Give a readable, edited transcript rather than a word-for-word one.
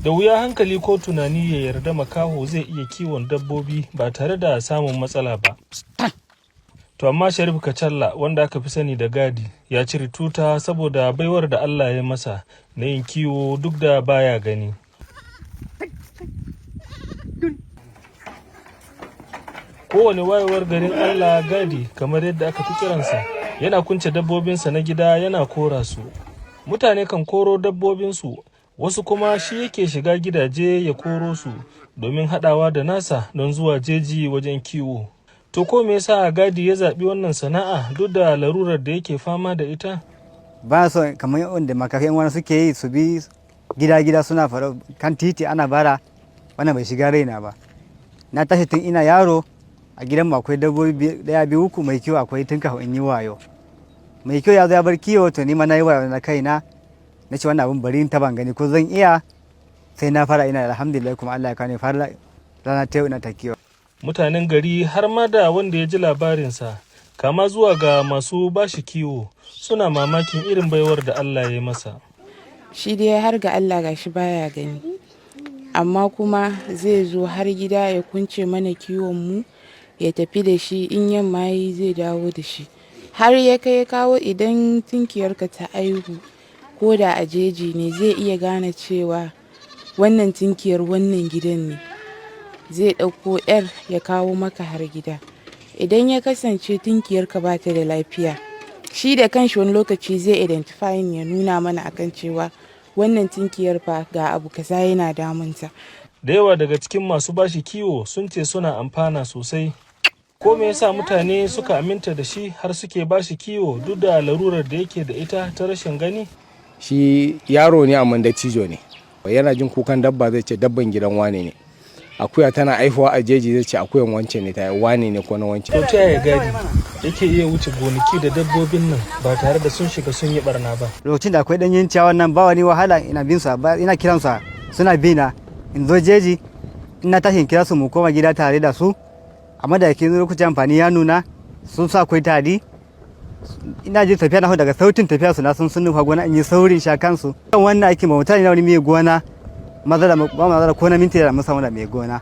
Da wuya hankali ko tunani ya yarda makaho zai iya kiwon dabbobi ba tare da samun matsala ba. To amma Sharif Kacalla, wanda aka fi sani da Gadi, ya cire tuta saboda baiwar da Allah ya masa na yin kiwo duk da baya gani. Kowane wayewar garin Allah, Gadi, kamar yadda aka fi kiransa, yana kunce dabbobinsa na gida yana kora su. Mutane kan koro dabbobinsu, wasu kuma shi yake shiga gidaje ya koro su domin haɗawa da nasa don zuwa jeji wajen kiwo. To ko me yasa Gadi ya zaɓi wannan sana'a duk da larurar da yake fama da ita? Ba so kamar wanda makafi wani suke yi, su bi gida-gida suna fara kan titi ana bara. Wannan bai shiga raina ba. Na tashi tun ina yaro a gidan mu akwai dabbobi daya, biyu, uku. Mai kiwo akwai tun kafin in yi wayo. Mai kiwo ya zo ya bar kiwo, to ni ma na yi wayo na kaina, na ce wannan abin bari in taban gani ko zan iya. Sai na fara, ina alhamdulillah, kuma Allah ya kawo ni fara rana ta yau ina ta kiwo. Mutanen gari, har ma da wanda ya ji labarinsa, kama zuwa ga masu bashi kiwo, suna mamakin irin baiwar da Allah ya yi masa. Shi dai har ga Allah gashi baya gani, amma kuma zai zo har gida ya kunce mana kiwon mu ya tafi da shi. In yamma yi zai dawo da shi. Har ya kai kawo, idan tinkiyarka ta aihu, ko da a jeji ne, zai iya gane cewa wannan tinkiyar wannan gidan ne. Zai ɗauko 'yar ya kawo maka har gida. Idan ya kasance tinkiyarka ba ta da lafiya, shi da kanshi wani lokaci zai identifying ya nuna mana akan cewa wannan tinkiyar fa ga abu kaza yana damunta. Da yawa daga cikin masu bashi kiwo sun ce suna amfana sosai. Ko me yasa mutane suka aminta da shi har suke bashi kiwo duk da larurar da yake da ita ta rashin gani? Shi yaro ne amma dattijo ne. Yana jin kukan dabba, zai ce dabban gidan wane ne. Akuya tana aihuwa a jeji, zai ce akuyan wance ne, ta wane ne ko na wance. To ta yaya Gadi yake iya wuce gonaki da dabbobin nan ba tare da sun shiga sun yi barna ba? Lokacin da akwai danyen ciyawan nan, ba wani wahala. Ina bin su, ina kiran su, suna bi na. In zo jeji, ina tashi in kira su, mu koma gida tare da su. Amma da yake lokacin amfani ya nuna, sun sa akwai tari, ina jin tafiya na daga sautin tafiya su na sun nufa gona, in yi saurin sha kansu. Wannan aikin ba mutane na wani mai gona maza da ba maza da ko na minti da musamman da mai gona.